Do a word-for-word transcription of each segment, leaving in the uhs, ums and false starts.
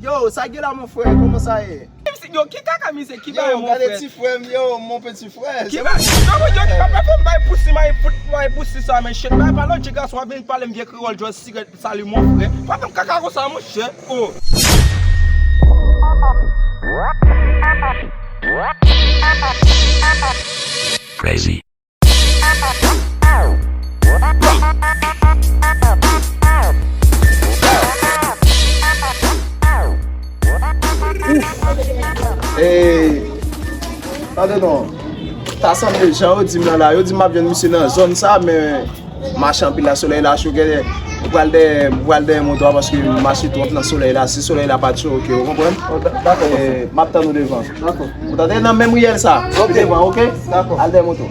Yo, sa gen la, mon frè, kòman sa ye? Yo, ki kaka mizik, ki bagay, mon frè? Yo, gade ti frè m, yo, mon petit frère. Ki bagay? Yo, yo, ki papa fè m bay pousi, bay fout, bay pousi sa, men shit, bay pa lòt ti gason ap vin pale m vye kreyòl, jwè sigarèt, salut, mon frère. Pa fè m kaka konsa, monchè. Oh. Crazy. Ey, tande non. Ta sanble jan yo di m nan la. Yo di m ap jwenn misye nan zòn sa, men mache anpil la, solèy la cho, genlè m pral dèyè, m pral dèyè moto a paske m mache twòp nan solèy la. Si solèy la pa t cho, oke, ou konprann? Oh, da-, dakò, monchè. Eh, m ap tann ou devan. Dakò. Ou tande nan menm riyèl sa? Ou devan, oke? Dakò. Al dèyè moto.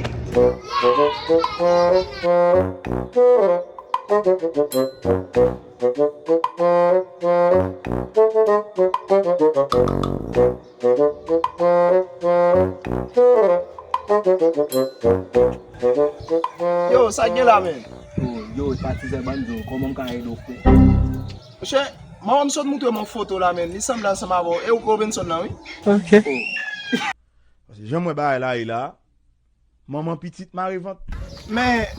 Yo, sa gen la, men? Oh, yo, patizè, ban m di w, kòman m ka ede w, frè? Monchè, manman m sot montre m yon foto la, men. Li sanble ansanm avè w. E ou k Robinson nan, wi. Ok. Oh. Paske jan m wè bagay la ye la, manman pitit mare vant. Men,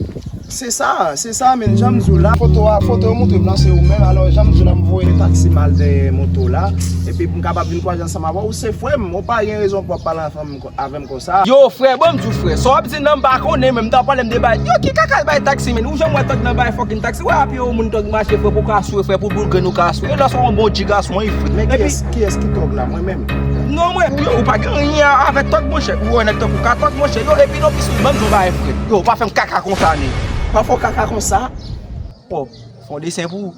se sa, se sa, men, jan m di w la. Foto a, foto yo montre m nan, se ou menm. Alò, jan m di w la, m voye taksi m al dèyè moto la. Epi pou m kapab vin kwaze ansanm avè w, ou se frè m, ou pa gen rezon pou w ap pale ansanm avè m konsa. Yo, frè, bon, m di w, frè, sa w ap di nan m pa konnen, men m ta pale m de bay. Yo, ki kaka bay taksi, men? Ou janm wè tòg nan bay fucking taksi? Wè a pye yon moun tòg mache, frè, pou ka aswè, frè, pou boul grenn ou ka aswè. E lòske w yon bon ti gason, wi, frè. Men kiyès, kiyès ki tòg la, mwen menm? Non, mwen, yo, ou pa gen anyen avèk tòg, monchè. Ou wè nèg tankou ka tòg, monchè. Yo, epi non, pis, ban m di w bagay, frè. Yo, ou pa fè m kaka konsa, nèg. Pa fè w kaka konsa? Pòp, fè yon desen pou ou.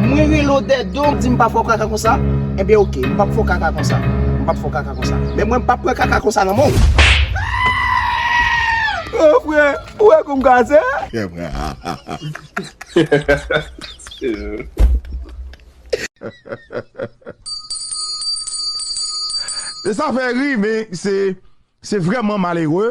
Mwen rele w dèyè do, w di m pa fè w kaka konsa? Ebyen, oke, m p ap fè w kaka konsa. M p ap fè w kaka konsa. Men mwen, m p ap pran kaka konsa nan men w. Oh, frè, ou wè kou m kaze? E sa fè ri, men se, se vrèman malere.